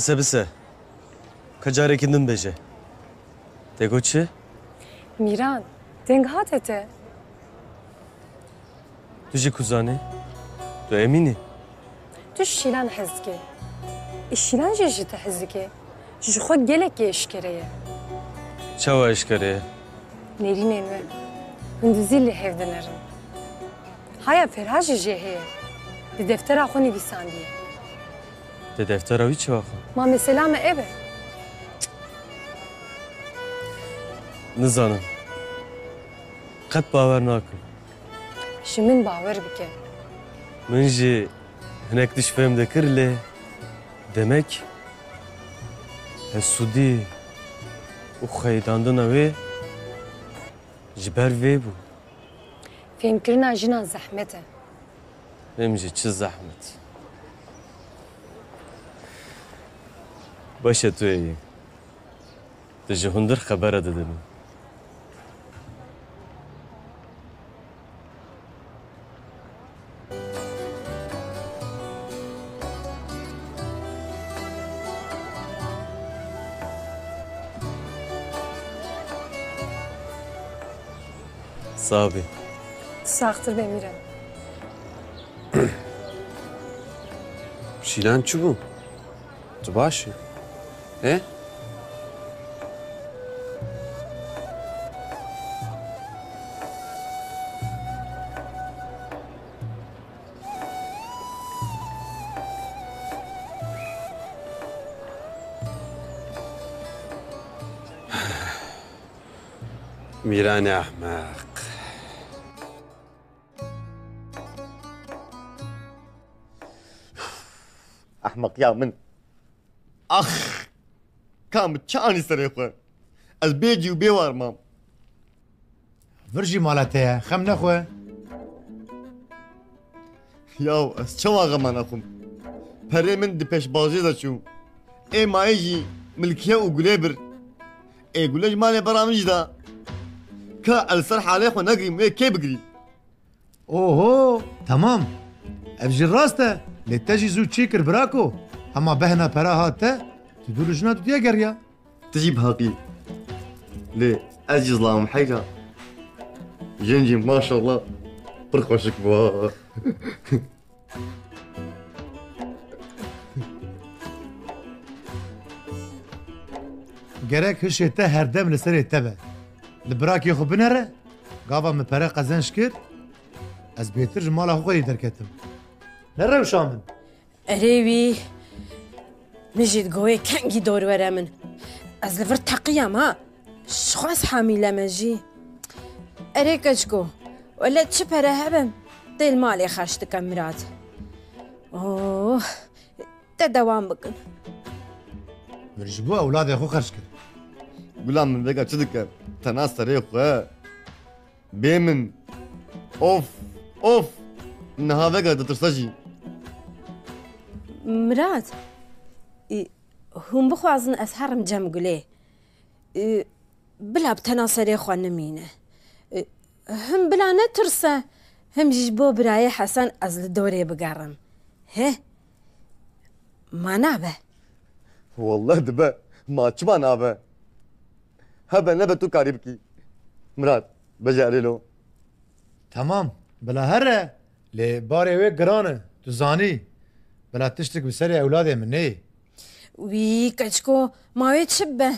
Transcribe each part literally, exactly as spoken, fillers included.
Bise bise. Ka carekî din bêje. Te got çi? Mîran, deng hate te. Tu jî ku zanî? Tu emîn î? Tu ji Şîlan hez dikî. Ê Şîlan jî ji te hez dike. Ji xwe gelekî eşkere ye. Çawa eşkere ye? Nêrînên we. Hûn dizî li hev dinerin. Haya Ferha jî jê heye. Di deftera xwe nivîsandiye. Di deftera wî çi axwe? Ma mesela me ev e? Nizanim. Qet bawer nakim. Ji min bawer bike. Min jî hinek tişt fêm dikir lê demek hesûdî û xeyidandina wê ji ber vê bû. Fêmkirina jinan zehmet e. Him jî çi zehmet. Baş e tu yê. Tu ji hundir xebere didinî. Sax bî. Tu saxtir be Mîran. Şîlan çi bû? Tu baş î? Ê? Mîranê ehmeq. Ehmeqiya min. Ax! Ka min çi anî serê xwe? Ez bê cî û bê war mam. Vir jî mala te ye, xem nexwe. Yaw, ez çawa xema nexwim? Perê min di pêşbaziyê de çû. Ê mayê jî milkiye û gulê bir. Ê gule ji malê bera min jî da. Ka ez li ser halê xwe negirîm, wê kê bigirî? Oho, temam. Ev jî rast e. Lê te jî zû çî kir birako. Hema behna pera hat te, tu dû li jina tu diye geriya. Tu jî bi heqî. Lê ez jî zilamim heyra. Jin jî maşallah pir xweşik bû. Gerek hişê te herdem li serê te be. Li birakê xwe binere, gava min pere qezenc kir, ez bêtir ji mala xwe xwedî derketim. Ne rewşa min. Erê wî, min jî digo wê kengî dor were min. Ez li vir teqiyam ha. Ji xwe ez hamîle me jî. Erê keçko, wele çi pere hebim, tê li malê xerc dikem Mirad. Oh, te dewam bikin. Min ji bo ewladê xwe xerc kir. Gulam min vêga çi dike? Tena serê xwe. Bê min. Of, of. Niha vêga ditirse jî. Mirad, î, hûn bixwazin ez herim cem gulê. Î, bila bi tena serê xwe nimîne. Î, him bila netirse, him jî ji bo birayê Hesen ez li dorê bigerim. He? Ma nabe? Wallah dibe. Ma çima nabe? Hebe nebe tu karî bikî. Mirad, becerê lo. Temam, bila here. Lê barê wê giran e, tu zanî. Bila tiştik bi serê ewladê min neyê. Wî keçiko, ma wê çi bibe?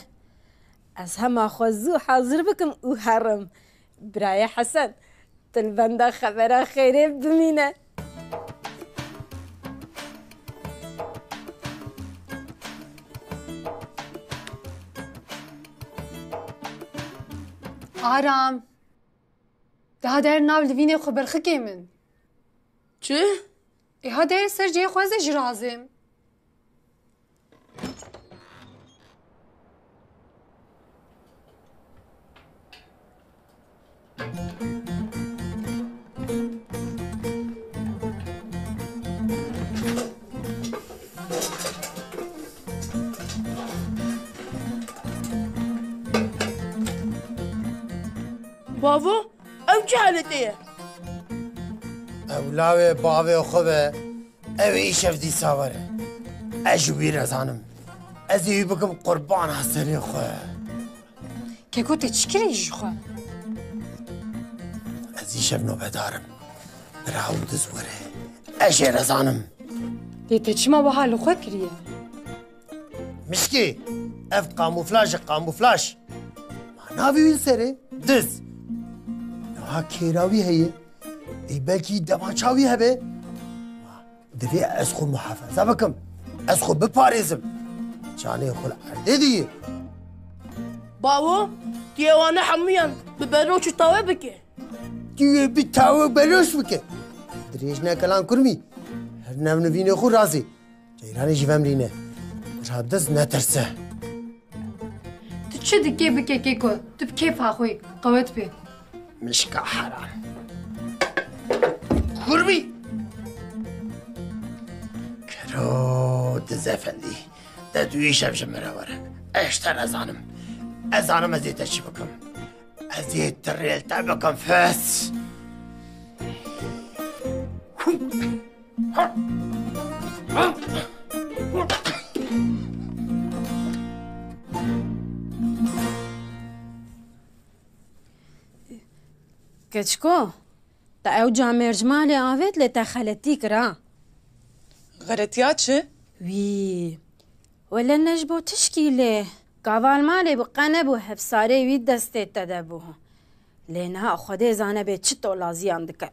Ez hema xwe zû hazir bikim û herim. Birayê Hesen, tu li benda xebera xêrê bimîne. Aram. Daha der nav livînê xwe berxikê min. Çi? Ê ha der ser cihê xwe ez ê jî razêm. Bavo, ew çi halê te ye? Ew lawê bavê xwe be, ew îşev dîsa were. Ez ji wî re zanim. Ez ê wî bikim qurbana serê xwe. Keko, te çi kirî ji xwe? Ez îşev nobedar im. Bira û diz were. Ez jê re zanim. Lê te çima wiha li xwe kiriye? Mişkê, ev kamûflaj e, kamûflaj. Ma navê wî li serê? Diz. Niha kêra wî heye. Ê belkî demança wî hebe. Divê ez xwe muhafaza bikim. Ez xwe biparêzim. Canê xwe li erdê diye. Bawo, tu yê wane hemûyan bi beroş û tawe bike. Tu yê bi tawe beroş bike. Dirêj neke lan kurmî. Her nev nivînê xwe razê. Ceyranê jî vemrîne. Radis netirse. Tu çi dikê bike keko, tu bi kêfa xwe qewet bê. Mişka heram. Kurmî. Kero Diz Efendî. Te duyî şev ji min re were. Ez ji te re zanim. Ez zanim ez ê te çi bikim. Ez ê tirêl te bikim, fes. Keçiko, te ew camêrcmalê avêt lê te xeletî kir ha. Xeletiya çi? Wî. Wele ne ji bo tişkî lê. Gaval malê bi qe nebû hevsarê wî destê te de bû. Lê niha Xwedê zane bê çi tolaziyan dike.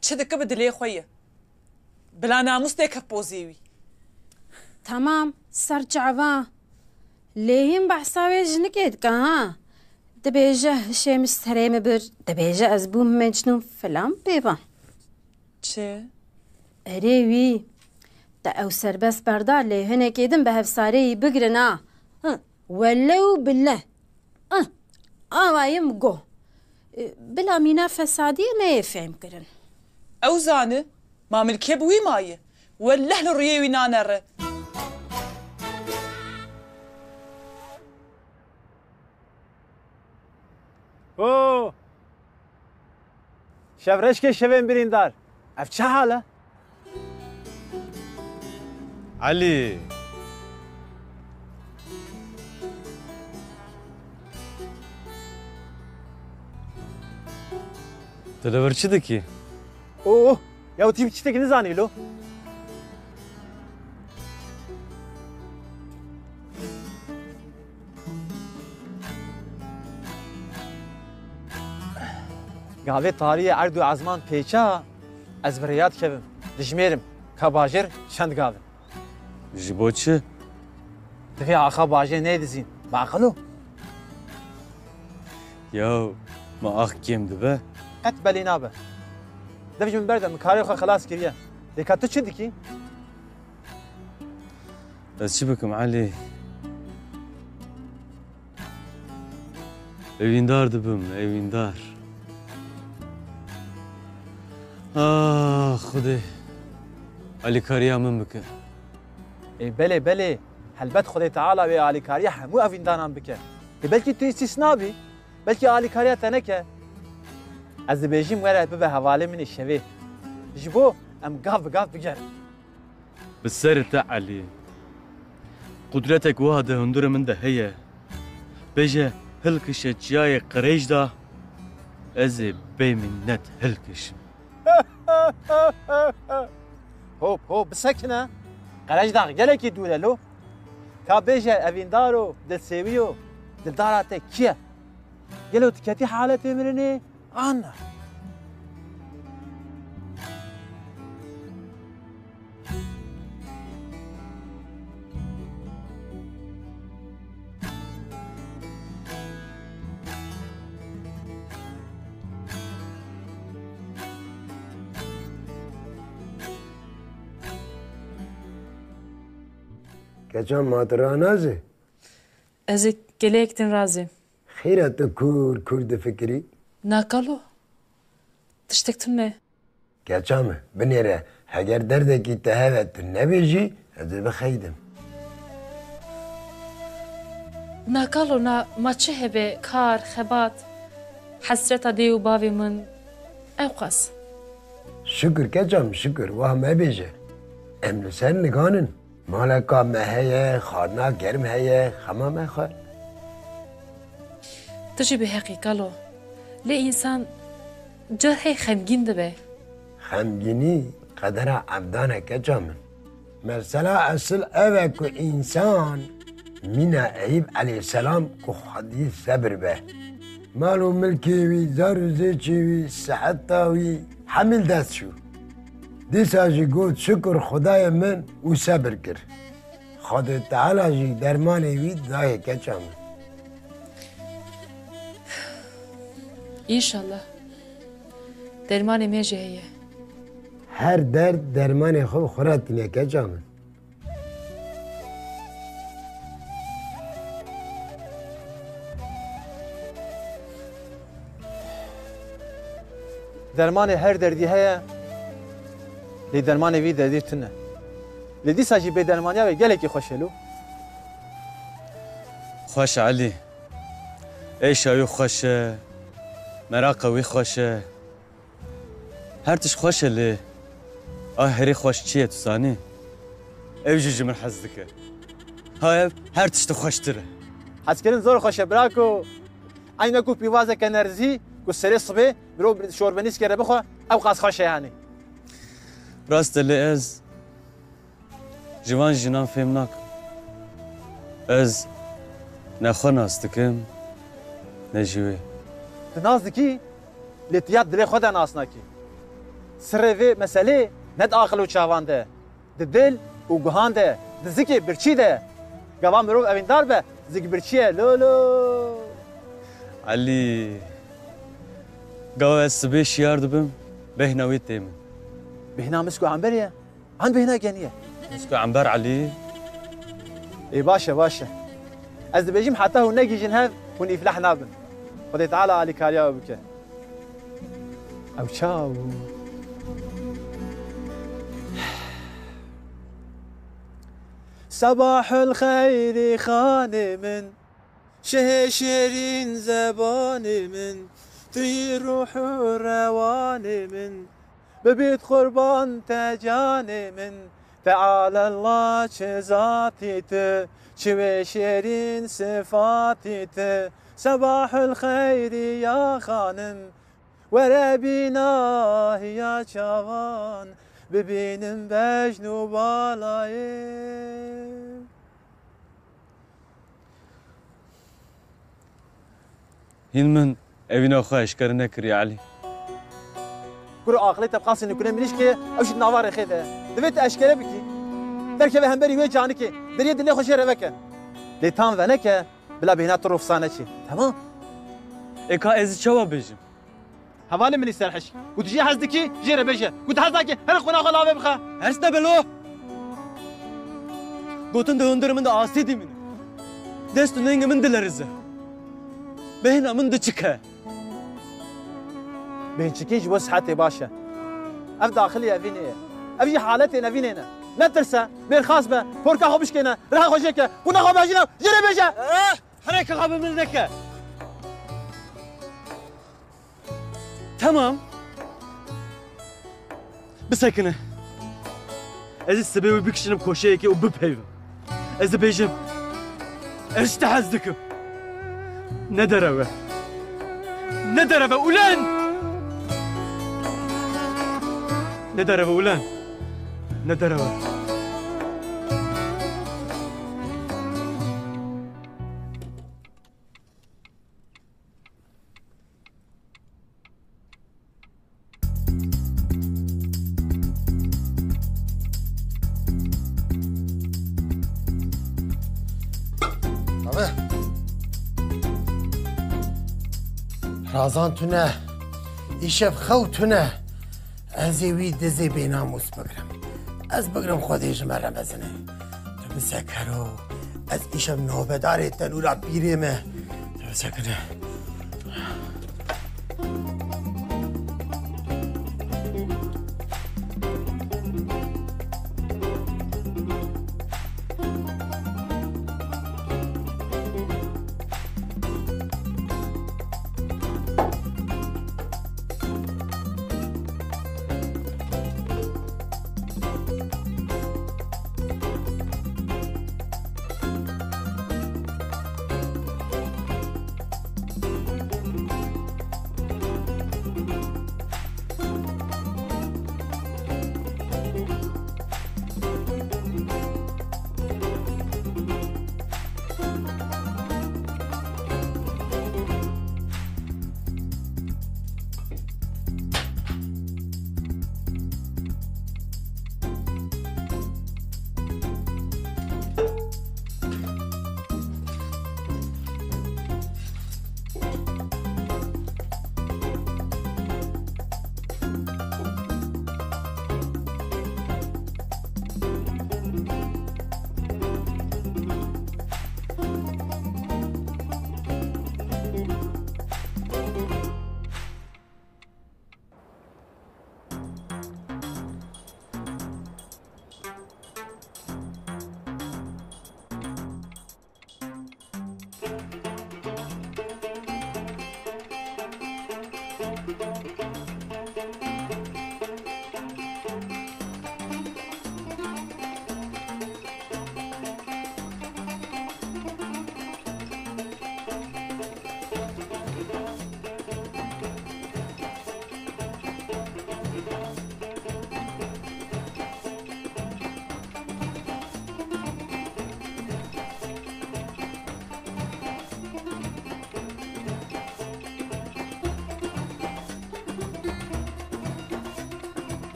Çi dike bi dilê xwe ye. Bila namûs nêkef pozê wî. Temam, ser çava. Lê hîn behsa wê jinikê dike ha. Dibêje hişê min ji serê min bir, dibêje ez bûm mecnûn filan bêvan. Çi? Erê wî. Te ew serbest berda lê hinekê din bi hevsarê yî bigirin ha. Hi, wele û bile. Ah, ava ye min got. E, bila mîna fesadiyê neyê fêhm kirin. Ew zani, ma milkê bi wî maye. Welleh li rûyê wî nanere. Oo! Şevreşkê şevên birîndar. Ev çi hal e? Elî. Tu li vir çi dikî? Oh, ya tu tiştekî nizanî lo. Gavê tariyê erd û ezman pêça, ez bi rêya dikevim. Dijmêrim ka bajêr çend gav in. Ji bo çi? Divê axa bajê nedizîn. Bi aqil o? Yaw, ma ax kêm dibe? Qet belê nabe. Dev ji min berde, min karê xwe xelas kiriye. Lê ka tu çi dikî? Ez çi bikim Elî? Evîndar dibim, evîndar. Ah Xwedê, alîkariya min bike. Ê belê, belê, helbet Xwedê Teala wê alîkariya hemû evîndaran bike. Ê belkî tu îstîsna bî, belkî alîkariya te neke. Ez dibêjim were bibe hevalê min ê şevê. Ji bo em gav bi gav bigerin. Bi serê te Elî. Qudretek wiha di hundirê min de heye. Bêje hilkişe çiyayê Qirêj da, ez ê bê mînet hilkişim. Hop, hop, bisekine. Qerejdax gelekî dûr e lo. Ka bêje evîndar o, dilsêwî yo, dildara te kî ye? Gelo tu ketî haletê mirinê? Ana. Keçan ma tu ranazê? Ez ê gelek din razê. Xêra tu kûr kûr difikirî? Na kalo. Tiştek tune. Keça min, binêre, heger derdekî te hebe tu nebêjî, ez ê bixeydim. Na kalo na, ma çi hebe, kar, xebat, hesreta dê û bavê min, ewqas. Şikir keça min, şikir, wah mebêje. Em li ser nigan in. Maleka me heye, xwarina germ heye, xema me xwe. Tu jî bi heqî kalo. Lê însan car hey xemgîn dibe. Xemgînî qedera evdan e keça min. Mesela esil ev e ku însan mîna Eyûb eleyhîselam ku xwedî sebir be. Mal û milkê wî, zar û zêçê wî, siheta wî hemî li dest çû. Dîsa jî got, "Şukir Xwedayê min," û sebir kir. Xwedê Teala jî dermanê wî dayê keça min. Înşallah. Dermanê me jî heye. Her derd dermanê xwe bi xwe re tîne keça min. Dermanê her derdî heye, lê dermanê vî derdî tune. Lê dîsa jî bêdermaniya wê gelekî xweş e lo. Xweş e Elî. Êşa wî xweş e. Meraqa wî xweş e. Her tişt xweş e lê a herî xweş çi ye tu zanî? Ew jî ji min hez dike. Ha ev her tiştî xweştir e. Hezkirin zor xweş e birako. Eyne ku pîvazeke nerzî ku serê sibê mirov şorbenîskê re bixwe, ew qas xweş e yanî. Rast e lê ez ji van jinan fêm nakim. Ez ne xwe nas dikim, ne jî wê. Tu nas dikî, lê tu ya dilê xwe de nas nakî. Sirrê vê meselê ne di aqil û çavan de, di dil û guhan de, di zikê birçî de. Gava mirov evîndar be, zik birçî ye, lo lo. Elî, gava ez sibê şiyar dibim, bêhna wî tê min. Bêhna misk û emberê ye. An bêhna genî ye. Misk û ember Elî. Ê baş e, baş e. Ez dibêjim heta hûn negihîjin hev, hûn îflah nabin. Xwedê Teala alîkariya we bike. Ew çaw. Sebahul xeyrî xanê min, şehê şêrîn zebanê min, tu yî ruh û rewanê min, bibît qurban te canê min, Tealallah çi zatî tu, çi wê şêrîn sifatî tu, sebahul xeyrî ya xanim, were bînahiya çavan, bibînim bejn û balayê. Hîn min evîna xwe eşkere nekiriye Elî. Kuro aqilê te bi qasê nûkûnê mirîşkê ye, ew jî di nava rêxê de ye. Divê tu eşkere bikî. Derkeve hemberî wê canikê, deriyê dilê xwe jê re veke. Lê tam veneke, bila bêhna tu rûfsa neçê. Temam? Ê ka ez ê çawa bêjim? Hevalê min î serhişk. Ku tu jê hez dikî, jê re bêje. Ku tu hez nakî, here qonaxa lavê bixe. Hers nebe lo. Gotin di hundirê min de asê dimîne. Dest û nengê min dilerize. Bêhna min diçike. Bêhnçikî ji bo sihetê baş e. Ev daxilî evînê ye. Ev jî haletê nevînê ne. Netirse, mêrxas be, porka xwe bişkêne, reha xwe jê ke, quna xwe bejîne, jê re bêje. Eh, hereke xwe bi min neke. Tamam. Bisekine. Ez ê sibê wî bikişînim koşeyekê û bipeyvim. Ez ê bêjim, ez ji te hez dikim. Ne dereve. Ne dereve ulen! Ne dereve ulen! Ne dereve. Abi. Razan tune. Îşev xew tune. Ez ê wî dizê bênamûs bigrim. Ez bigrim Xwedê ji me re mezin e. Tu bisekero. Ez îşev nobedarê tenûra pîrê me. Tu bisekine.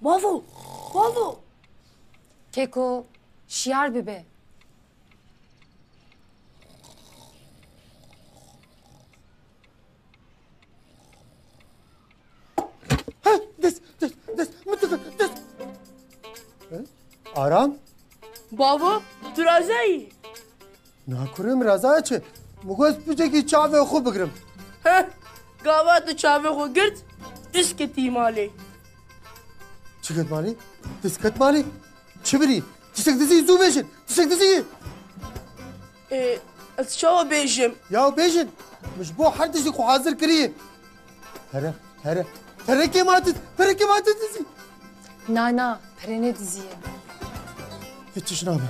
Bavo! Bavo! Keko, şiyar bibe. Heh, dest, dest, dest, min dife, dest. He? Aram? Bavo, tu razayî? Na kurê min, razaya çi? Min got piçekî çavê xwe bigirim. Heh, gava tu çavê xwe girt, diz ketî malê. Çi ket malê? Diz ket malê? Çi birî? Tiştek dizî, zû bêjin. Tiştek dizî. Ê, ez çawa bêjim? Ya bêjin. Min ji bo her tiştî xwe hazir kiriye. Here, here. Perekê ma tu, perekê ma tu dizî. Na, na, perê nedizî ye. Hiç tişt nabe.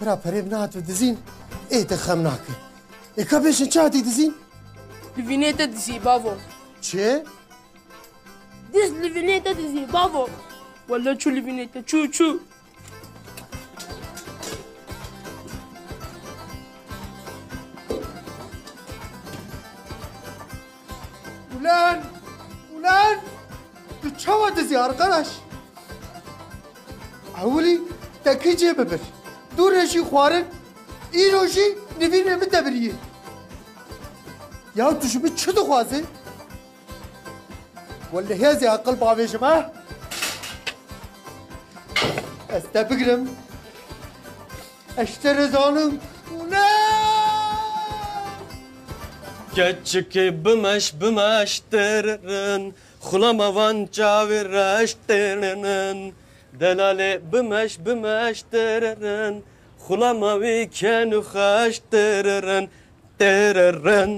Bira, perê min hatiye dizîn, ê te xem nake. Ê ka bêjin çi hatiye dizîn? Li vînê te dizî, bavo. Çi? Diz li vînê te dizî, bavo. Wele çû li vînê te, çû, çû. Ulan! Ulan! Tu çawa dizî arkadaş? Ewilî te kî cê bibir? Dû re jî xwarin, îro jî nivînê min te birî. Ya tu ji min çi dixwazî? Wele hêzê aqil bavêjim, ha? Ez te bigirim. Ez te re zanim. Ne! Keçikê bimeş bimeş tiririn, xulama van çavê reş tiririn. Delalê bimeş bimeş tiririn, xulama wî ken û xeş tiririn. Tiririn.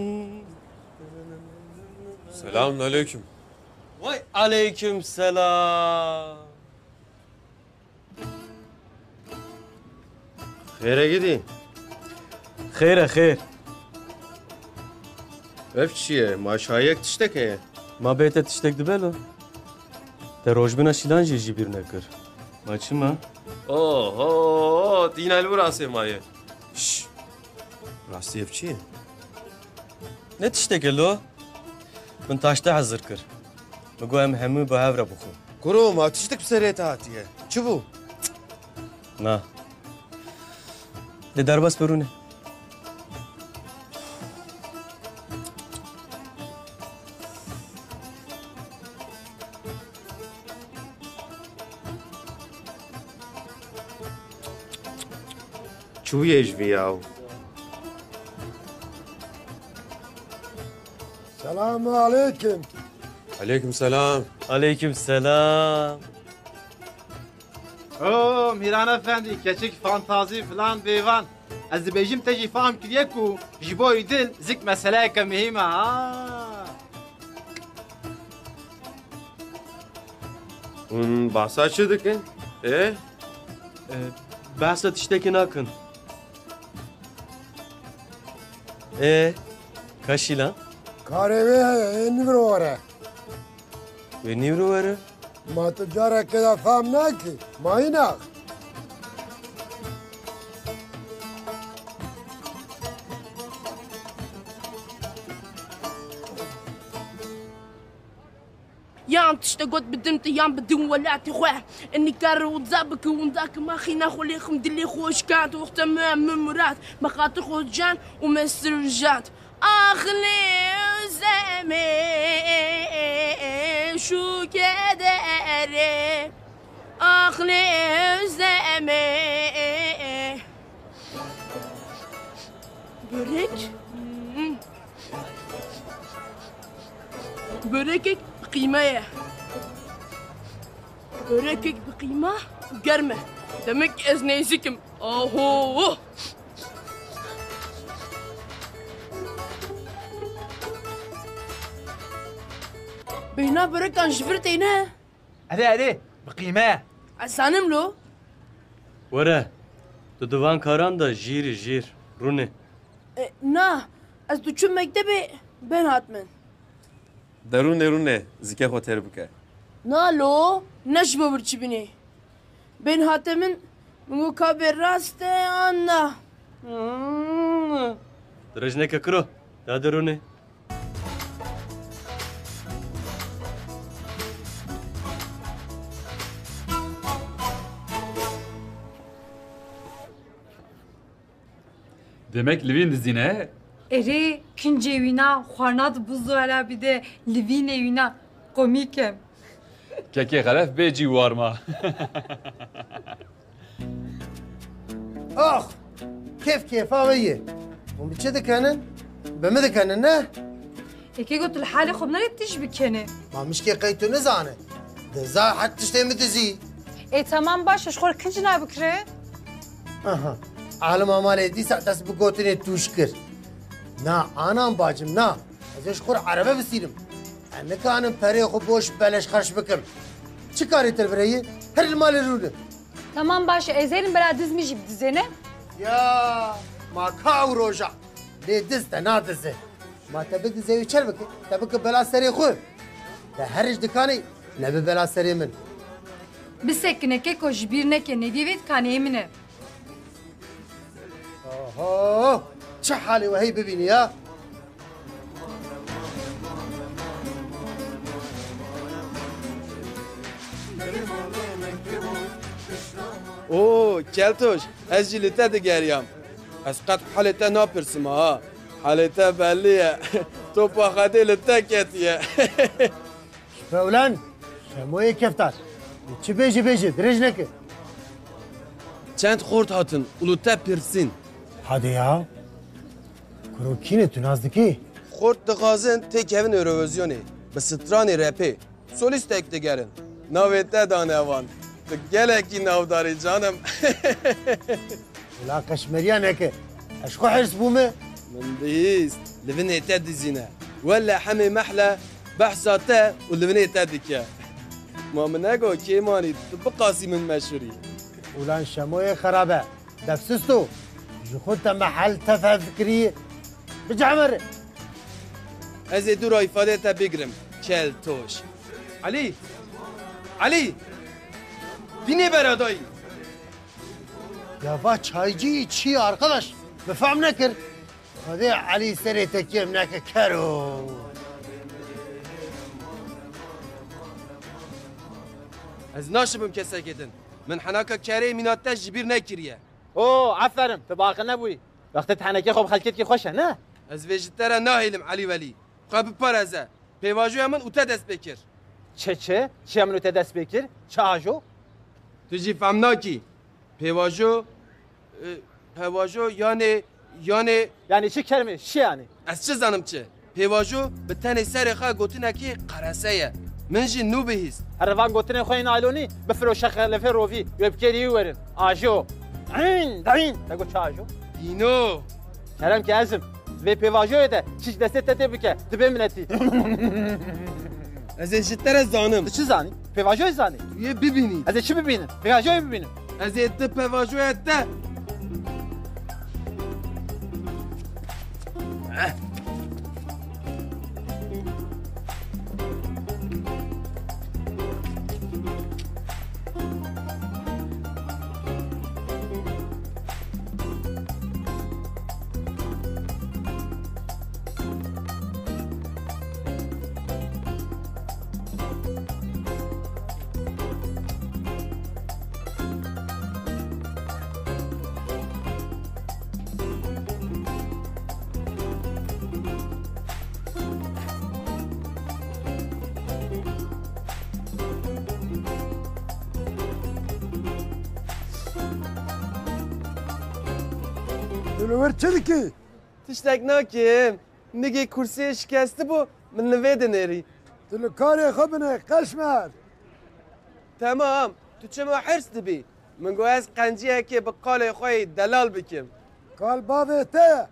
Selamun aleyküm. Vay aleyküm selam. Xêr e gidî. Xêr e, xêr. Ev çi ye? Ma şayek tiştek heye. Ma bê te tiştek dibe lo. Te rojbîna Şîlan jî ji bîr nekir. Ma çima? Oho, tîna li wir asê maye. Şş. Rastî ev çi ye? Ne tiştek e lo? Min taşte hezir kir. Min got em hemû bi hev re bixwin. Kuro, ma tiştek bi serê te hatiye. Çi bû? Na. De derbas be rûne. Çûyê ji vî yaw. Selamu aleykum. Aleykum selam. Aleykum selam. Oo, Mîran Efendî, keçik fantazî filan bêvan. Ez dibêjim te jî fam kiriye ku ji bo îdil zik meseleyeke muhîm e, ha. Hûn bahsa çi dikin? Ê? E, behsa tiştekî nakin. Ê, ka Şîlan? Karê wê heye, ê nîvro were. Wê nîvro were? Ma tu carekê de fam nakî, mayînax. Yan tişte got bidim te yan bidim welatê xwe. Ê nikare winda bike, winda ke ma xîna xwe lêxim dilê xwe şikand. Wexta me, me mirad, me xatir xwe can û me sirjand. Ax lê zemê şûke derê. Ax lê zemê. Börek. Hmm. Börekek bi qîme ye. Börekek bi qîme germ e. Demek ez nêzîk im. Aho! Bêhna börekan ji vir têne. Erê, erê, bi qîme. Ez zanim lo. Were, tu di van karan de jîr î jîr, rûnê. E, na, ez diçûm mektebê, ben hat min. De rûnê, rûnê, zikê xwe têr bike. Na lo, ne ji bo birçîbûnê. Bên hate min, min got ka bê rast e an na. Hmm. Dirêj neke kuro, de de rûnê. Demek livîn dizîne? Erê, kincê wîna xwarina di bûz û erabî de livînê wîna komîk e. Kekê Xelef bê cî warma. Ax! Kêf kêfa we ye. Hûn bi çi dikenin? Bi min dikenin, ne? Eke got li halê xwe binêre tîj bikene. Ma mişkê qey tu nizane? Diza her tiştê min dizî. Ê temam baş e, ji xwe re kinc nabikire. Aha. Alima malê dîsa dest bi gotinê tûj kir. Na, anam bacim, na. Ez ê ji xwe re erebe bisînim. Ez nikanim perê xwe boş beleş xerç bikim. Çi karê te vir heye? Her li malê rûne. Tamam baş e, ez êrim bela diz min jî bidizêne. Ya, ma ka ew roja. Lê diz te nadize. Ma te bidizê wî çer bike, te bike bela serê xwe. Te her ji dikanê nebe bela serê min. Bisekine keko, ji bîr neke, nêviyê vê dikanê yê min e. Oho! Çi halê we hey bibînî ya? Oo, Keltoş, ez jî li te digeriyam. Ez qet halê te napirsim ha. Halê te bellî ye. Topa Xwedê li te ketiye. Ji be ulan, Şemoyê keftar. Çi bêjî bêjî, dirêj neke. Çend xort hatin û li te pirsîn. Hadi ya. Kuro kî ne, tu nas dikî? Xort dixwazin têkevin Eurovizyonê, bi stranê repê. Solîstek digerin. Navê te dane wan. Tu gelekî navdarî canim. Wela qeşmeriya neke. Ez ji xwe hêrs bûme. Min bihîst, li vinê te dizîne. Wele hemê mehle behsa te û li vinê te dike. Ma min ego kêmanî tu biqasî min meşhurî. Ulan Şemoyê xerabe. Defsisto, ji xwe te mehel tefe fikirî. Bicemer. Ez ê dûra îfadeyê te bigirim. Keltoş. Elî! Elî! Bînê beradayî! Ya va çaycî çi arkadaş? Min fehm nekir. Xwedê Elî serê te kêm neke kero. Ez naşibim kesekê din. Min henaka kerê mîna te ji bîr nekiriye. O, aferin, tu baqil nebûyî. Wextê tu henekê xwe bi xelkê dikî xweş e, ne? Ez vê ji te re nahêlim Elî Welî. Xwe biparêze. Pêvajoya min û te dest pê kir. Çi, çi? Çiya min û te dest pê kir? Çi ajo? Tu jî fehm nakî. Pêvajo, e, pevajo, yanê, yanê. Yanê çi kermê? Çi yanê? Ez çi zanim çi? Pêvajo bi tenê serê xwe gotinekî qerese ye. Min jî nû bihîst. Here van gotinên xwe yê naylonî bifiroşe xelefê rovî, wê bi kêrî wî werin. Ajo. Dîn, dîn. Te got çi ajo? Dîno. Kerem ki ez im. Vê pêvajoyê de çi ji destê te tê bike, tu bê minetî. Ez ê ji te re zanim. Tu çi zanî? Pêvajoyê zanî? Tu yê bibînî. Ez ê çi bibînim? Pêvajoyê bibînim. Ez ê tu pevajoya te. Tu li wir çi dikî? Tiştek nakim. Nigê kursiyê şikestibû, min li vê dinêrî. Tu li karê xwe binê, Qeşmer. Temam, tu çima hirs dibî? Min got ez qenciyekê bi kalê xwe yê delal bikim. Kal bavê te ye.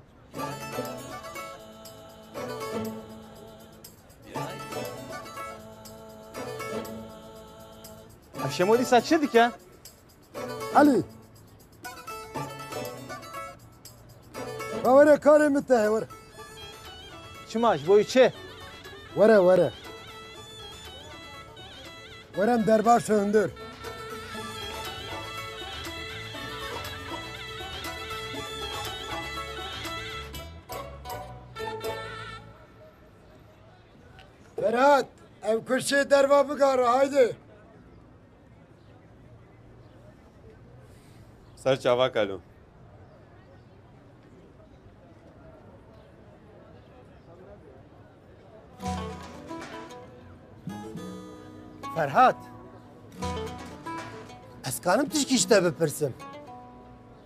Ev Şemo dîsa çi dike? Elî. Ha, were karê min te heye, were. Çima, ji bo wî çi? Were, were. Were em derbar şo hundir. Ferhat, ev kurşê derva bigare, haydi. Ser çava kalo. Ferhat, ez karim tişkî ji te bipirsim?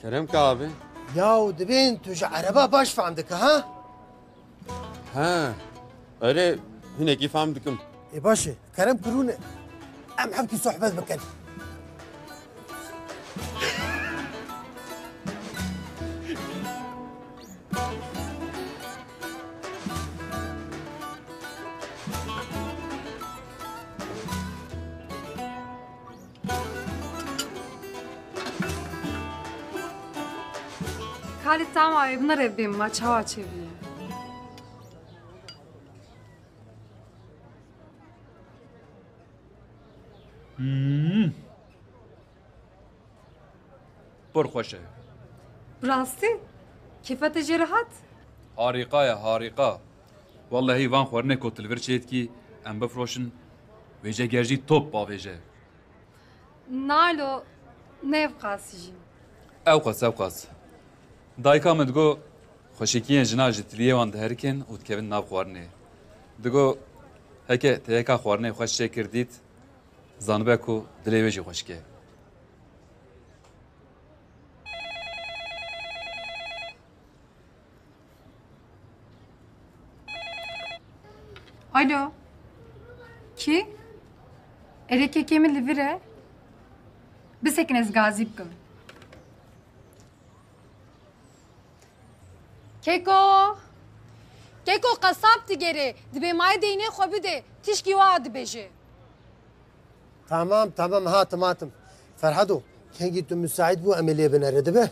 Kerem ke abi. Yaw, dibên tu ji ereba baş fehm dike, ha? Ha, erê, hinekî fam dikim. Ê baş e, kerem kirûne. Em hevkî sohbet bikin. Kalê, tamam, nere bêm ma çawa çêbûye. Hmm. Pir xweş e. Bi rastî? Kêfa te jê re hat? Harîqa ye, harîqa. Wellehî van xwarinê ku tu li vir çêdikî, em bifroşin, vêje ger jî top bavêje. Nalo, ne ev qas jî. Ew qas, ew qas. Dayika min digot, xweşikiyên jina ji tiliyê wan diherikin û dikevin nav xwarinê. Digot, heke te yeka xwarinê xweş çêkir dît, zanibe ku dilê wê jî xweşik e. Alo. Kî? Erê, kekê min li vir e. Bisekin, ez gazî bikim. Keko! Keko, qesab digerê. Dibê mayê deynê xwe bidê. Tişkî wiha dibêje. Tamam, tamam, hatim, hatim. Ferhado, kengî tu müsait bû, em ê lê binere, dibe?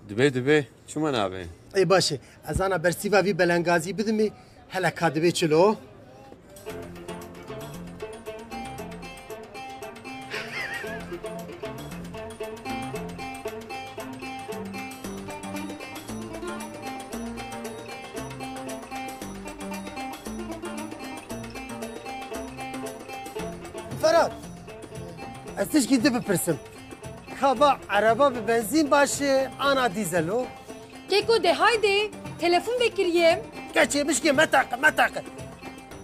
Dibe, dibe. Çima nabe? Ê, baş e. Ez ana bersîva vî belengazî bidimê, hele ka dibe çilo. Ferhat, ez tişkî di bipirsim. Ka va ereba bi benzîn baş e, ana dîzel o? Keko de haydi, telefon vekiriyem. Keçê mişkê metaqe, metaqe.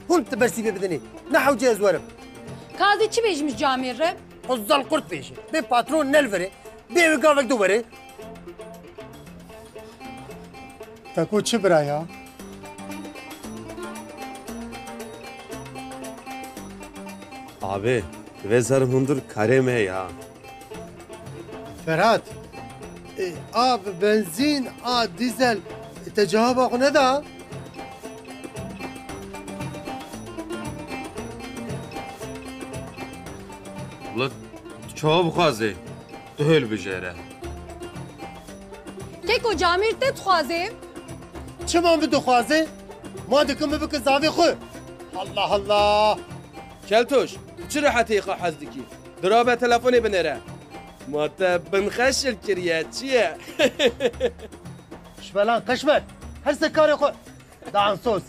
Hûn tu bersî vê bidinê. Ne hewce ez werim. Ka ez ê çi bêjim ji camêr re? Xwe zal qurt bêje. Bê patron ne li vir e. Bê wê gavek di were. Te ku çi bira ya? Abi, divê zer hundir karê me ya. Ferhat, e, a bi benzîn, a dîzel, e, te cewaba xwe neda? Wele tu çawa bixwazê? Tu hêl bijêre. Keko camêr te dixwaze? Çima min dixwaze? Ma dikim min bike zavê xwe. Allah Allah! Keltoş, tu çi rehetiyê xwe hez dikî? Dirabe telefonê binêre. Ma te binxe şil kiriye, çi ye? Şvelan Qeşmer, her se karê xwe. Dansöz.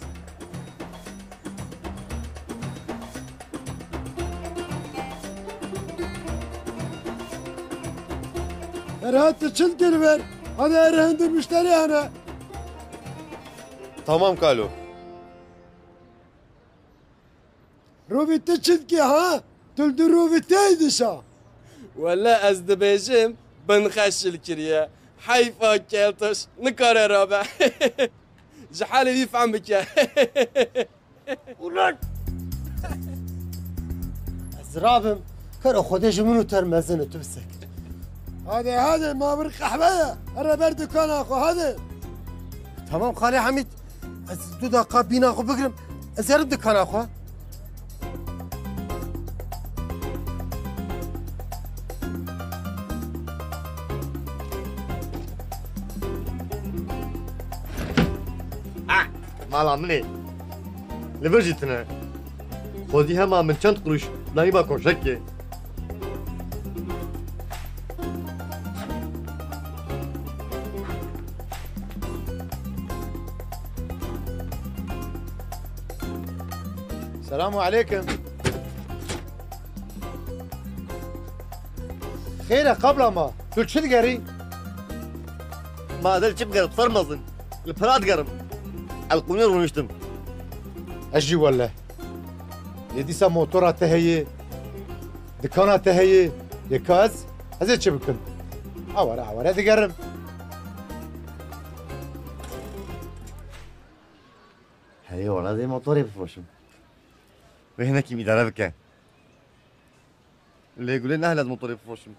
Ferhat, tu çil kir ver. Hadi her hundir müşterî hene. Tamam kalo. Rovî tu çi dikî ha? Tu li du rovî tey dişa. Wele ez dibêjim, binxe şil kiriye. Heyfa Keltoş nikare rabe. Ji halê wî fehm bike. Ulan! Ez rabim, kero Xwedê ji min û te re mezin e, tu bisekir. Hadi, hadi, ma vir qehwe ye. Here ber dikana xwe, hadi. Tamam Xalê Hemîd, ez du deqa bîna xwe bigirim, ez herim dikana xwe. Ah, mala min ê. Li vir jî tune. Xwedî hema min çend qirûş dayî ba koşekê. Selamu aleykum. Xêr e, qabla ma. Tu çi digerî? Ma ez li çi bigerim, ser mezin. Li pira digerim. El qûnê rûniştim. Ez jî wele. Lê dîsa motora te heye, dikana te heye. Lê ka ez, ez ê çi bikim? Aware aware digerim. Herê wala dê motorê bifroşim. Wê hinekî îdare bike. Lê Gulê nehêle ez motorê bifroşim.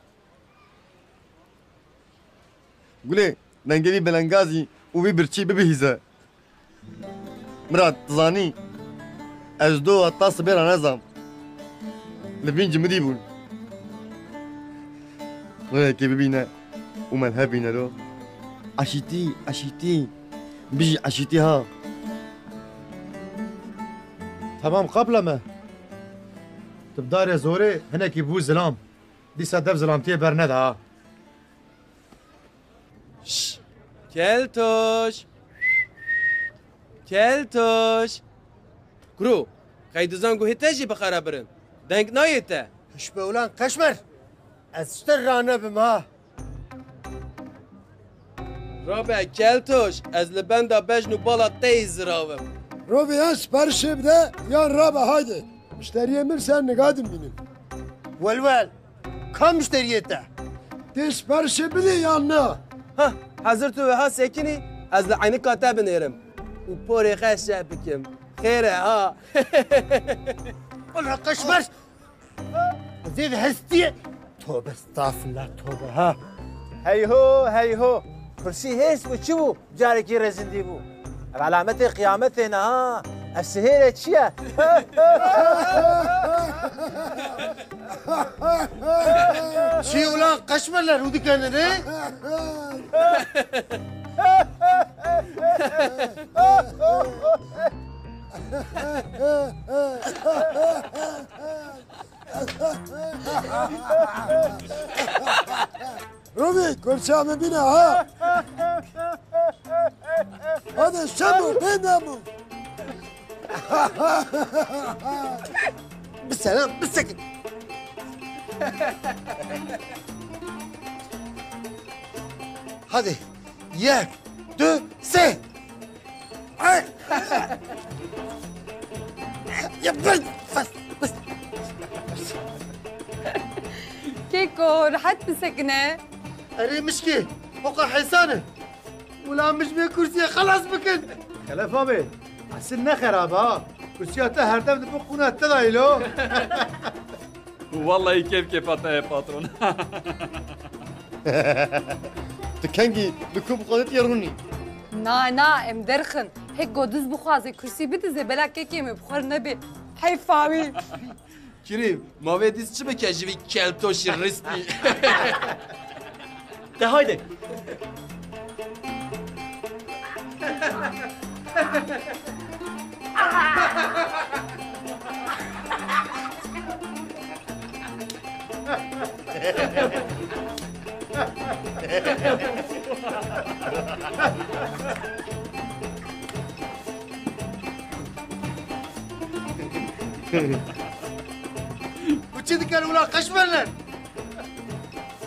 Gulê, dengê vî belengazî û vî birçî bibihîze. Mirad, tu zanî, ez do heta sibê re nezam. Li vîn cimirî bûn. Rêyekê bibîne û me li hev bîne lo. Eşîtî, eşîtî. Bijî eşîtî ha. Temam, qabla me. Tu bi darê zorê hinekî bû zilam. Dîsa dev zilamtiyê berneda ha. Şş! Keltoş! Keltoş! Kuro, qeydizan guhê te jî bi xera birin. Deng nayê te. Hişbe ulan qeşmer! Ez ji te ranebim ha! Rabe Keltoş, ez li benda bejn û bala te yî ziravim. Robê yan siparişê bide yan rabe haydi. Mişteriyê min ser niga dimînim. Welwel, ka mişteriyê te? Tê siparişê bidê yan na? Hah, hezir tu wiha sekinî, ez li eynika te binêrim. Û porê xwe şeh bikim. Xêr e ha. Wala qeşmer. Zêde hestî ye. Tobe, estağfurullah, tobe ha. Heyho, heyho. Kursî hês bû, çi bû? Carekî rezîndî bû. Ev elametê qiyametê ne ha. Ev sihêrê çi ye? Çi ulan qeşmerler û dikenin ê? Robî, kursiya min bîne ha. Hadi şebo, bênamo. Bi selam, bisekin. Hadi, yek, du, sê. Ay! Ya ben, bas, bas. Keko, rehet bisekine. Erê mişkê, hoqa hesane. Ulan min ji vê kursiyê xelas bikin. Xelef abi, esil ne xerab ha. Kursiya te her dem di bin qûna te dayî lo. Wallahî kêf kêfa te ye patron. Tu kengî bi ku bixwazî tu yê rûnî. Na, na, em derxin. Hek go duz bixwaze kursî bidize, bela kekê me bi xwe re nebe. Heyfa wî. Kirî, ma vê dîs çi bike ji vî keltoşî ristî? De haydi. Û çi dikin wila qeşmerler?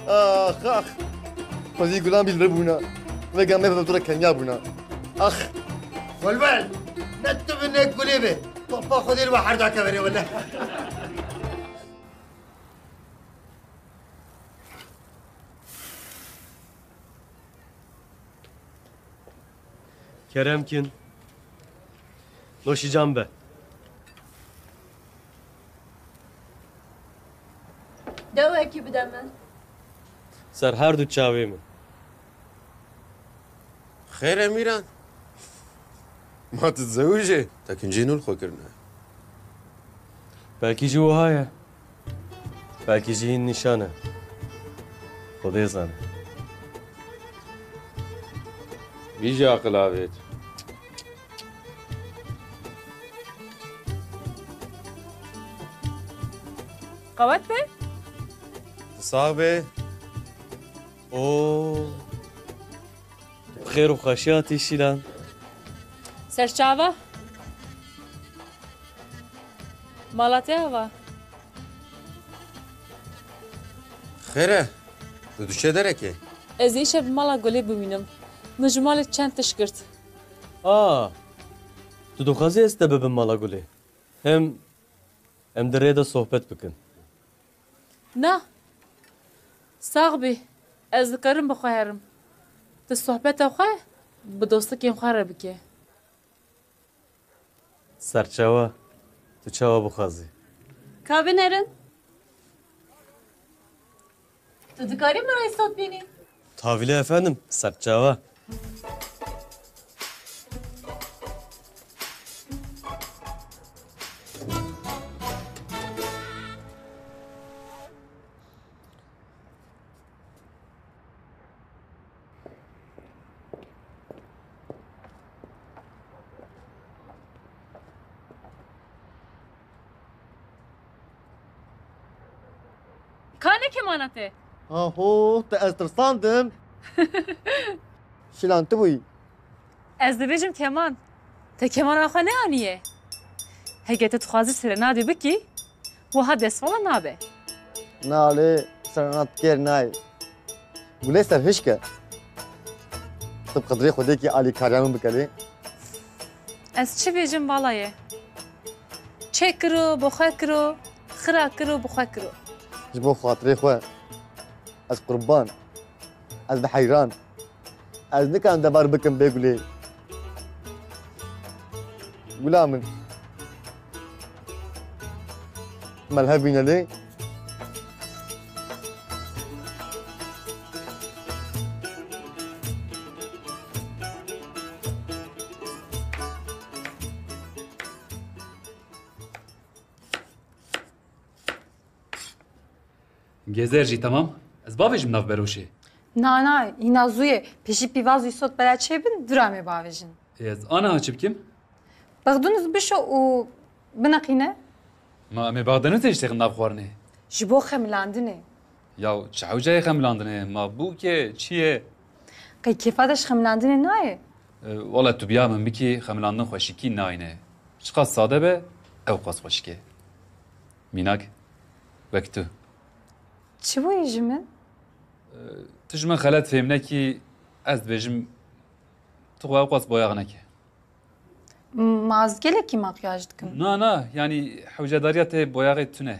Ax, ax. Xwezî gulan bî li vir bûna. Vega me bi tu re kenya bûna. Ax. Welwel, ne tu bi ne gulê be. Topa Xwedê li we herda keverê wele. Kerem kin. Noşîcan be. Kî bide min? Ser her du çavê min. Xêr e Mîran? Ma tu zewij î? Te kincî nû li xwe kirine? Belkî jî wiha ye. Belkî jî hîn nîşan e. Xwedê zane. Wî jî aqil avêt. Qewet be. Sax be. Oo. Bi xêr û xweşî hatî Şîlan. Serçava. Mala te ava. Xêr e. Tu diçe derekê? Ez ê îşev bi mala Gulê bimînim. Min ji malê çend tişt girt. A, tu dixwazî ez te bibim mala Gulê? Hem em di rê de sohbet bikin. Na. Sax bî. Ez dikarim bi xwe herim. Tu sohbeta xwe bi dostikên xwe re bike. Serçawa, tu çawa bixwazî? Ka binerin. Tu dikarî min re îsot bînî? Tabii efendim, serçawa. Ka ne kemana te? Aho, te ez tirsandim. Şilan tu bûyî. Ez dibêjim keman. Te kemana xwe neaniye. Heke tu dixwazî serenadê bikî, wiha destvala nabe. Na lê serenad kêr nayê. Gulê serhişk e. Tu bi qedrê Xwedê kî alîkariya min bike lê. Ez çi bêjim bala ye. Çêkiro, bi xwe kiro, xira kiro, bi xwe kiro. Ji bo xatirê xwe. Ez qurban. Ez bi heyran. Ez nikarim devar bikim bê Gulê. Gula min. Me li hev bîne lê. Gezer jî temam. Ez bavêjim nav beroşê. Na, na, hîna zû ye. Pêşî pîvaz û îsot bela çêbin, dûra em ê bavêjin. Ê, ez aniha çi bikim? Bexdûnûz bişo û bineqîne. Ma em ê Bexdûnûzê jî têxin nav xwarinê? Ji bo xemilandinê. Yaw, çi hewceyê xemilandinê? Ma bûk e, çi ye? Qey kêfa te ji xemilandinê nayê? E, wele tu biya min bikî, xemilandin xweşikî nayne. Çiqas sade be, ew qas xweşik e. Mînak, wek tu. Çi bûyî ji min? E, tu ji min xelet fêm nekî, ez dibêjim, tu xwe ew qas boyax neke. Ma ez gelekî makyaj dikim. Na, na, yanî hewcedariya te boyaxê tune.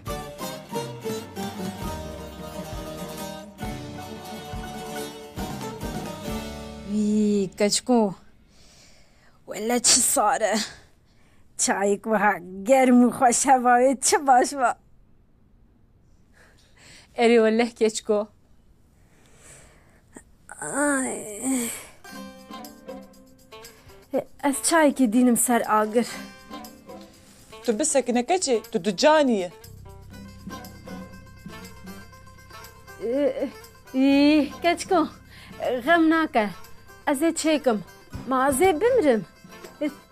Wî, keçko. Wele çi sar e. Çayek wiha germ û xweş heva wê çi baş ba. Erê welleh keçko. Ay. Ez çayekê dînim ser agir. Tu bisekine keçê, tu di canî ye. Î, keçko, xem nake. Ez ê çêkim. Ma ez ê bimrim.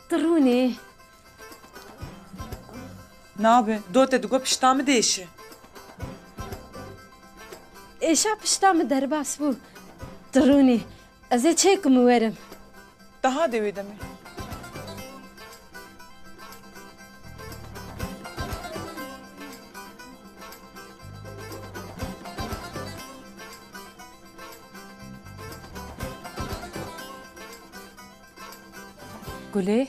Tirûnê. Nabe, do te digot pişta min dêşe. Êşa pişta min derbas bû. Tirûnê, ez ê çêkim û werim. Daha de wê demê. Gulê?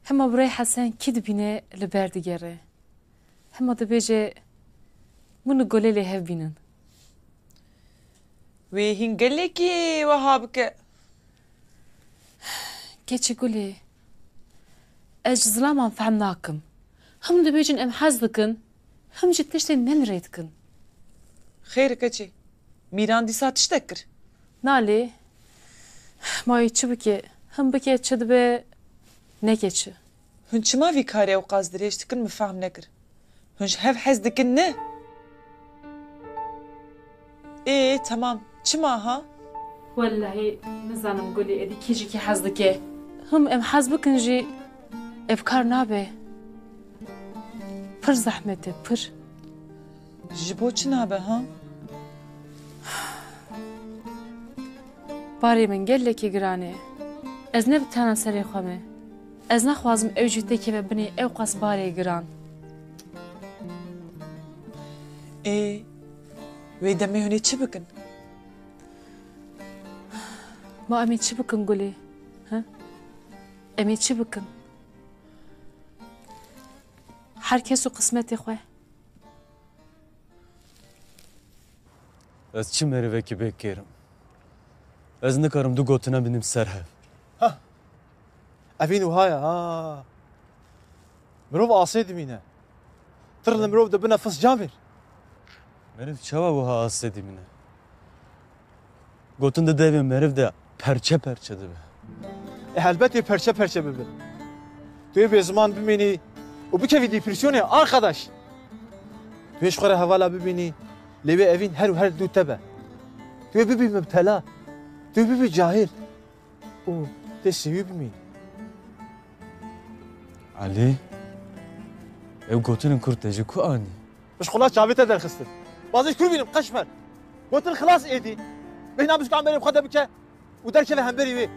Hema birayê Hesen kî dibîne li ber digere. Hema dibêje, min û Gulê lê hev bînin. Wê hîn gelekî wiha bike. Keçê Gulê, ez ji zilaman fehm nakim. Him dibêjin em hez dikin, Him jî tiştên ne li rê dikin. Xêr e keçê. Mîran dîsa tiştek kir. Na lê, ma wî çi bike? Him bike çi dibe, neke çi. Hûn çima vî karê ewqas dirêj dikin, min fehm nekir. Hûn ji hev hez dikin, ne? Ê, temam. Çima ha? Wellahî nizanim Gulî, êdî kî ji kî hez dike. Him em hez bikin jî ev kar nabe. Pir zehmet e, pir. Ji bo çi nabe ha? Barê min gelekî giran e. Ez ne bi tena serê xwe me. Ez naxwazim ew jî têkeve binê ewqas barê giran. Ê, wê demê hûn ê çi bikin? Ma em ê çi bikin Gulê? He? Em ê çi bikin? Her kes û qismetê xwe. Ez çi merivekî bê kêr im? Ez nikarim du gotine binim ser hev. Ha! Evîn wiha ye, ha! Mirov asê dimîne. Tir li mirov dibine fis camêr. Meriv çawa wiha asê dimîne? Gotin di devê meriv de perçe perçe dibe. E, helbet ê perçe perçe bibe. Tu yê bêziman bimînî û bikevî depresyonê, arkadaş. Tu yê ji xwe re hevala bibînî, lê wê evîn her û her du te be. Tu yê bibî mibtela. Tu yê bibî cahil. Û tê sêwî bimînî. Elî, ew gotinên kurd te ji ku anî? Ji xula çavê te derxistin. Bazê ji kur bînim, qeşmer. Gotin xilas êdî. Bêhna bişka emberê bi xwe de bike û derkeve hemberî wê.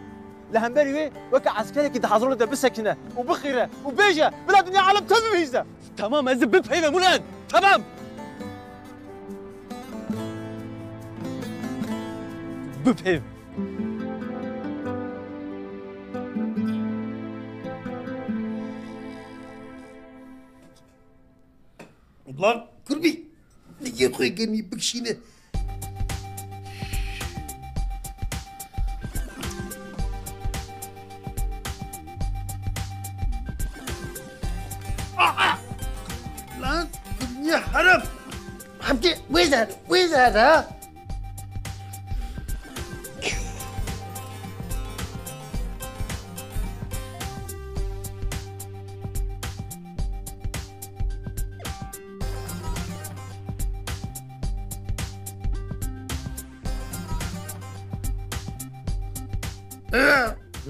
Li hemberî wê weke eskerekî di hazirolê de bisekine û bixîre û bêje, bila dinya alem te bibihîze. Tamam, ez ê bipeyvim ulan. Tamam. Bipeyvim. Lan kurbî, digê xwe genî bikişîne. Aa! Lan kurniye herif. Hemdî wê zer, wê zer ha.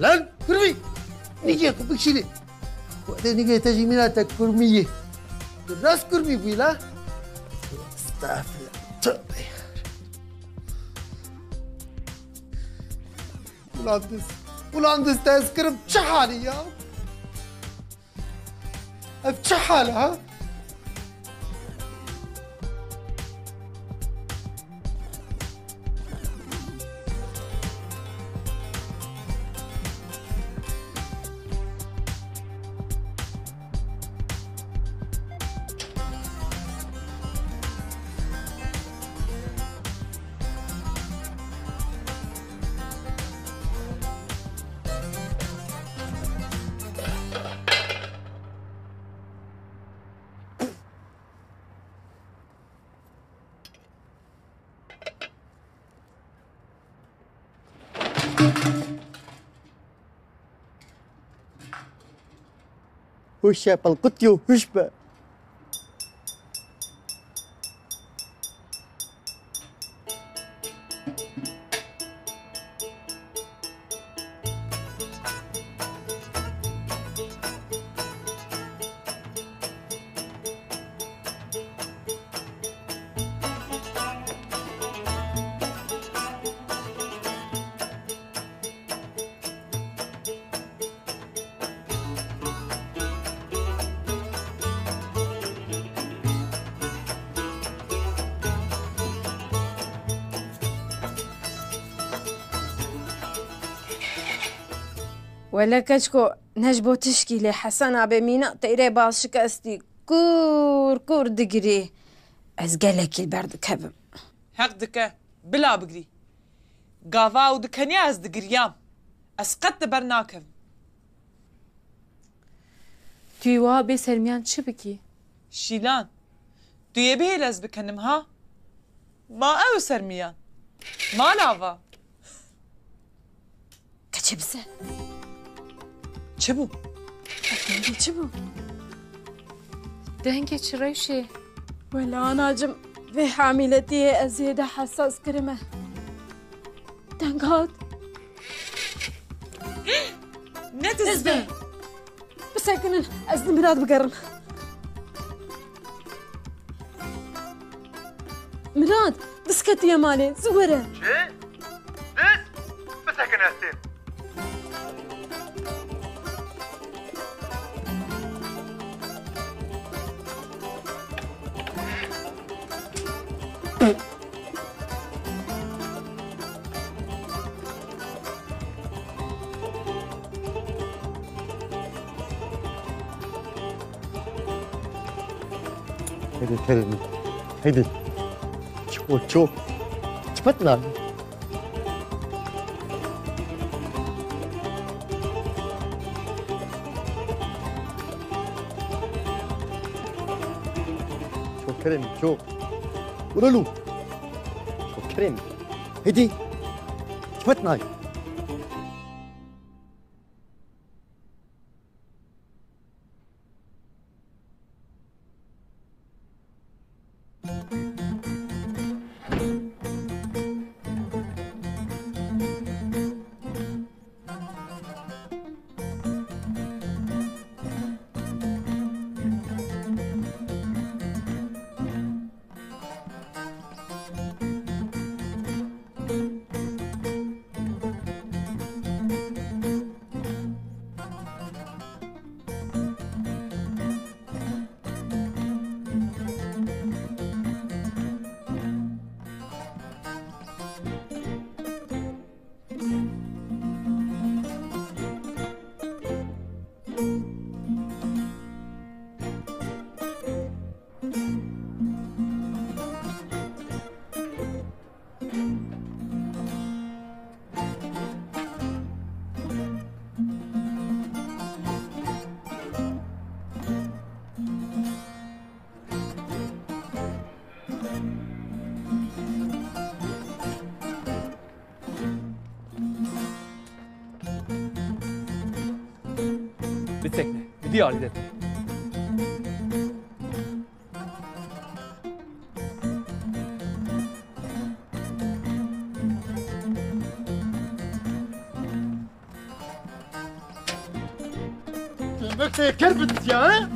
Lan kurvî! Nîgê xwe bikişînî. Xwedê nîgê te jî mîna te kurmî yê. Tu rast kurmî bûyî la? Estağfirullah. Tövbe ya. Ulan diz. Ulan diz te ez kirim çi halî ya? Ev çi hal e ha? Hûş e, pilqitiyo hûş be. Wele keçko, ne ji bo tişkî lê Hesen abê mîna teyrê bal şikestî kûr kûr digirî. Ez gelekî li ber dikevim. Heq dike, bila bigirî. Gava ew dikeniya ez digiriyam. Ez qet li ber nakevim. Tu yê wiha bê sermiyan çi bikî? Şîlan, Tu yê bihêle ez bikenim ha? Ma ew ser miyan. Ma lava. Keçê bize. Çi bû? Dengê çi bû? Dengê çi rewşê? Wela anacim, vê hamîletiyê ez zêde hesas kirime. Deng hat. Ne diz be? Bisekinin, ez li Mirad bigerim. Mirad, diz ketiye malê, zû were. Çi? Diz? Bisekin ez têm. Heydi Keremî. Heydi. Ço, ço. Çipet lan. Ço Keremî, ço. Ulalu. Ço Keremî. Heydi. Çipet lan. Bisekne, bi diyarî de. Demek te kir bitiya, he?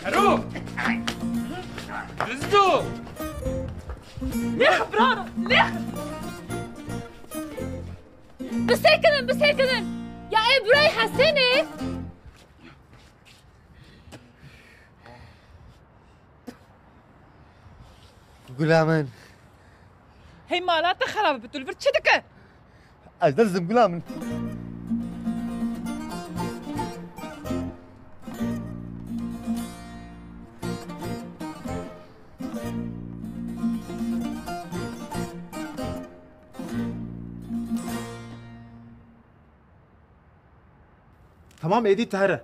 Hero! Dizdo! Lêx, biraro, lêx! Bisekinin, bisekinin! Ya ê birayê Hesenê? Gula min. Hey mala te xerab bi, tu li vir çi dike? Ez dirizim gula min. Temam, êdî tu here.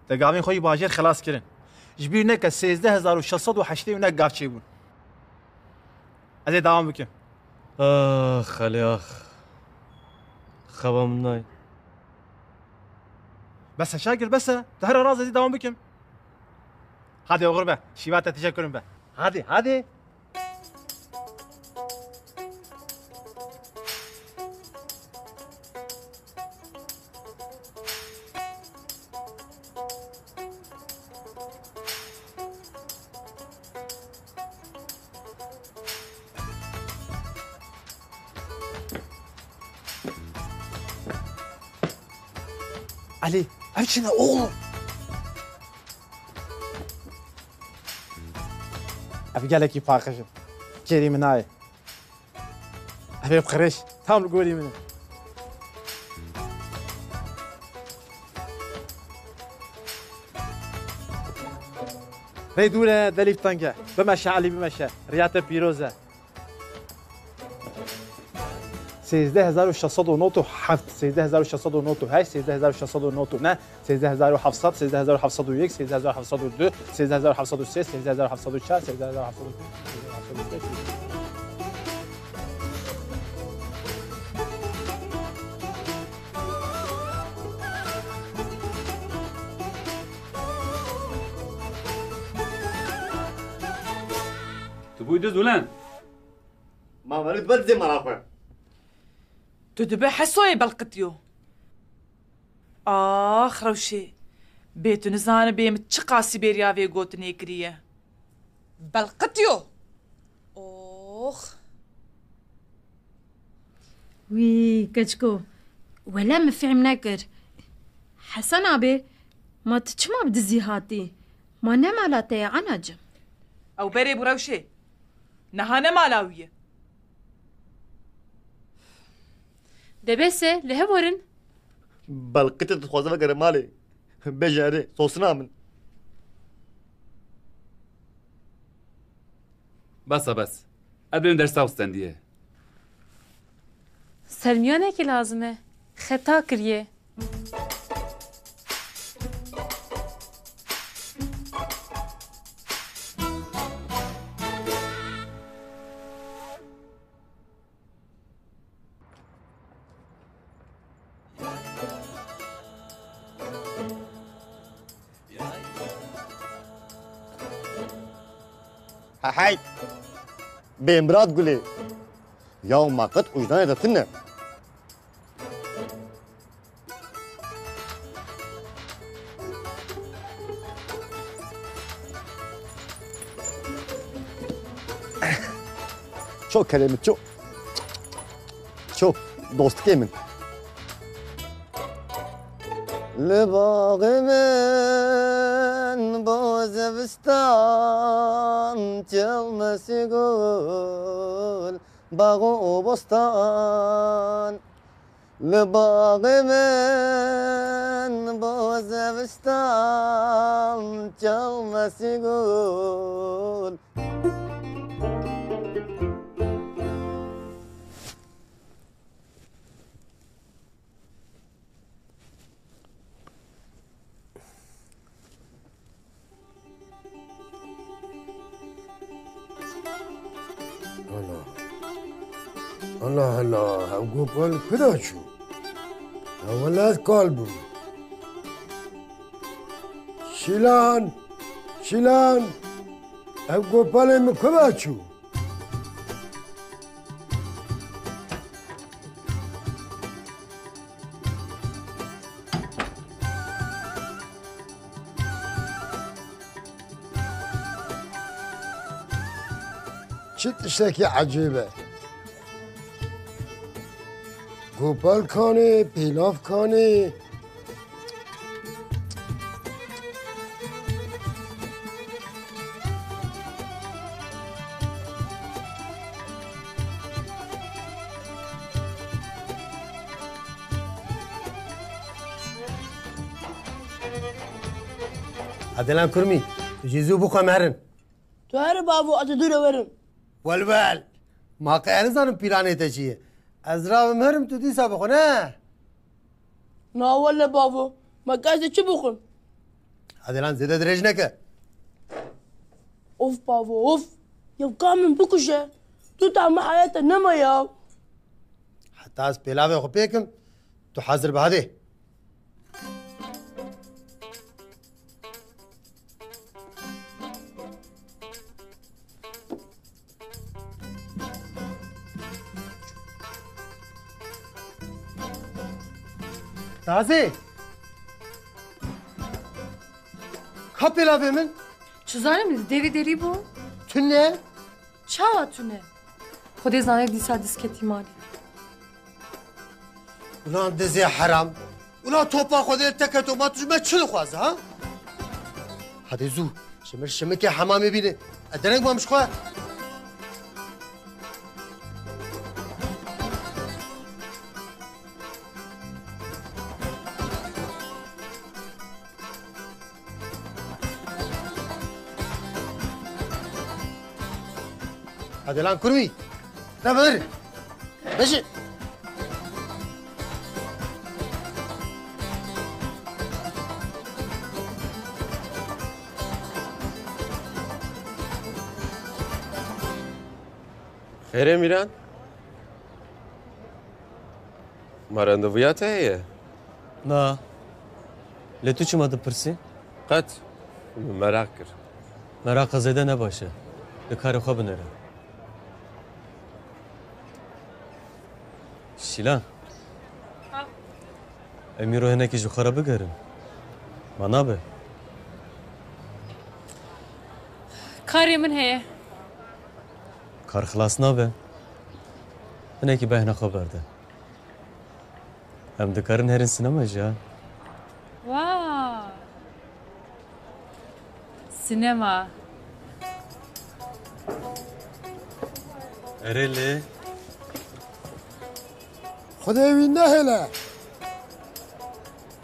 Te gavên xwe yî bajêr xelas kirin. Ji bîr neke sêzdeh hezar û şeş sed û heştê û neh gav çêbûn. Ez ê dewam bikim. Ax, Xelê ax. Xeba min nayê. Bes e Şakir, bes e. Tu here raz, ez ê dewam bikim. Hadi oxir be. Şîva te tije kurin be. Hadi, hadi. Elî, ev çi ne oğlum? Ev gelekî paqij in. Kêrî min nayê. Ev ê bi qirêj tam li gorî min e. Rê dûr e, delî bi teng e. Bimeşe Elî, bimeşe. Riya te pîroz e. Sêzdeh hezar û şeş sed û nod û heft, sêzdeh hezar û şeş sed û nod û heşt, sêzdeh hezar û şeş sed û nod û neh, sêzdeh hezar û heft sed, sêzdeh hezar û heft sed û yek, sêzdeh hezar û heft sed û du, sêzdeh hezar û heft sed û sê, sêzdeh hezar û heft sed û çar, sêzdeh hezar û heft sed û pênc, sêzdeh hezar û heft sed û şeş, sêzdeh hezar û heft sed û heft. Tu bûyî diz, Bûlen. Ma Velîd, ber dizê mala xwe. Tu dibe Hesoyê belqitiyo. Ax, Rewşê. Bê tu nizanibê min çiqasî bêriya vê gotinê kiriye. Belqitiyo. Ox. Wî, keçiko. Wele min fêm nekir. Hesen abê, ma tu çima bi dizî hatî? Ma ne mala te ye, anacim? Ew berê bû, Rewşê. Niha ne mala wî ye. De bes e, li hev werin. Belqitê dixwaze vegere malê. Bêje erê, sosina min. Bes e, bes. Ev ê dersa û stendiye. Sermiyanekî lazim e. Xeta kiriye. Heheyt! Bêmirad Gulê! Ya ma qet wijdanê te tune? Ço kerê min, ço. Ço, dostikê min. Li baxê min bo zivistan çilmesî gul, bax û bostan. Li baxê min bo zivistan çilmesî gul. Ana. Ana, ana, ev gopal kira çû? Ya wele ez kal bûm. Şîlan, Şîlan, ev gopalê min kira çû? Çi tiştekî ecêb e. Gopal kanê, pêlav kanê. Adelan Kurmî, tu jî zû bixwe, em herin. Tu here bavo, ez ê dû re werim. Wel wel. Ma qey ez nizanim pîlanê te çi ye. Ez rabim herim, tu dîsa bixwe, ne? Na wele bavo, ma qey ez ê çi bixwim? Hadi lan, zêde dirêj neke. Of bavo, of. Ya ka min bikuje. Tu tahma heyata nema ya. Heta ez pêlavê xwe pê kim, tu hazir be, hadi. Tazê! Ka pêlavê min? Çi zanim, li derî derî bû. Tune? Çawa tune? Xwedê zane dîsa diz ketî malê. Ulan dizê heram. Ulan topa Xwedê te keto, ma tu ji me çi dixwaze, ha? Hadi zû, ji min şimikê hemamê bîne. E, dereng mam ji xwe. Hadi lan kurmî. Ne ver. Beşi. Erê Mîran, ma randevuya te heye? Na. Lê tu çima dipirsî? Qet. Min meraq kir. Meraqa zêde ne baş e. Li karê xwe binêre. Şîlan. Ha. Em îro hinekî ji xwe re bigerin. Ma nabe? Karê min heye. Kar xilas nabe. Hinekî behna xwe berde. Em dikarin herin sinema jî ha. Wa! Sinema. Erê lê. Xwedê wî nehêle.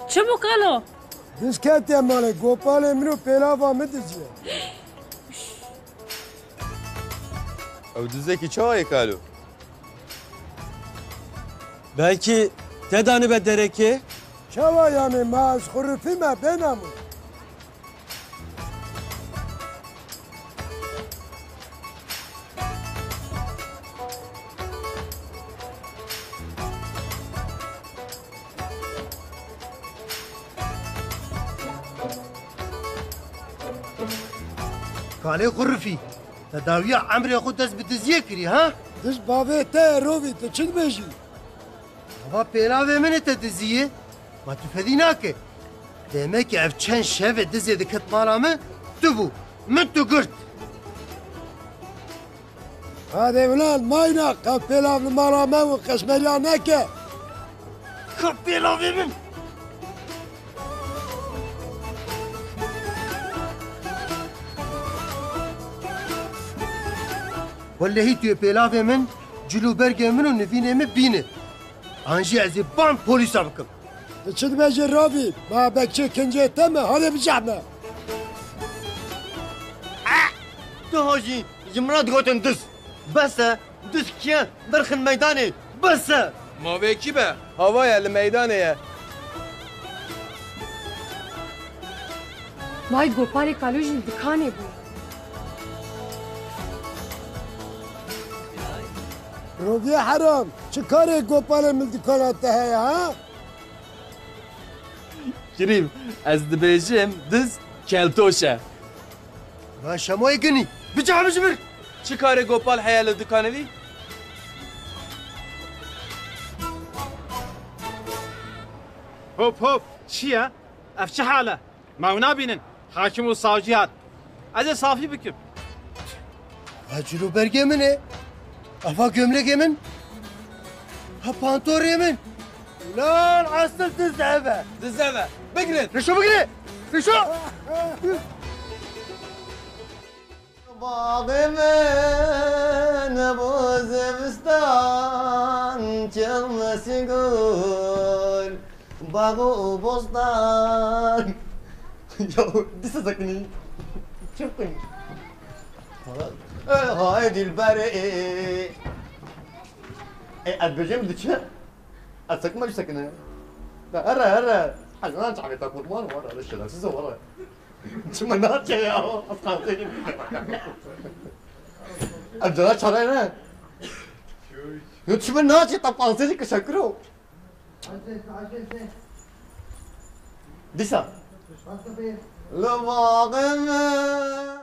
Çi bû kalo? Diz ketiye malê, gopalê min û pêlava min diziye. Ew dizekî çawa ye kalo? Belkî te danibe derekê? Çawa yanî, ma ez xurifî me bênamûs? Kalê xurifî, te dawiya emrê xwe dest bi diziyê kirî, ha? Diz bavê te ye Rovî, tu çi dibêjî? Ava pêlavê min ê te diziyê, ma tu fedî nake. Demekî ev çend şevê dizê diket mala min, tu bû. Min tu girt. Hadi ulan mayna, qe pêlav li mala me û qeşmeriya neke. Ka pêlavê min. Wellehî tu yê pêlavê min, cil û bergê min û nivînê min bîne. An jî ez ê ban polîsa bikim. Tu çi dibêjî Rovî? Ma bekçê kincê te me, hadi bijehme. Ah! Tu hajî ji min re digotin diz. Bes e, diz kiye, derxin meydanê. Bes e. Ma vê kî be? Hava ye, li meydanê ye. Vay, gopalê Kalo jî li dikanê bû. Roviyê heram, çi karê gopalê min dikana te heye, ha? Kirîm, ez dibêjim diz keltoş e. Ma şemoyê ginî, bicax min ji vir! Çi karê gopal heye li dikanê vî? Hop hop, çi ye? Ev çi hal e? Me ew nabînin. Hakim û savcî hat. Ez ê safî bikim. Ha cil û bergê min e. Ava gömlegê min. Ha pantorê min. Ulan esil diz ev e. Diz ev e. Bigrin. Rişo bigre. Rişo. Bağê min bu zivistan çilmesî gul, bax û bostan. Ya, dîsa sekinî. Çok komik. E, hay dilberê. E, ez bêjim diçe. Ez sekime ji sekine. Da here, here. Ez lan çavê te kurban, wara, şerefsiz, wara. Çima naçe ya? Ev cana çare ne? Yo, çima naçe, ta pansêrî kişe kiro. Dîsa. Li vaxê min.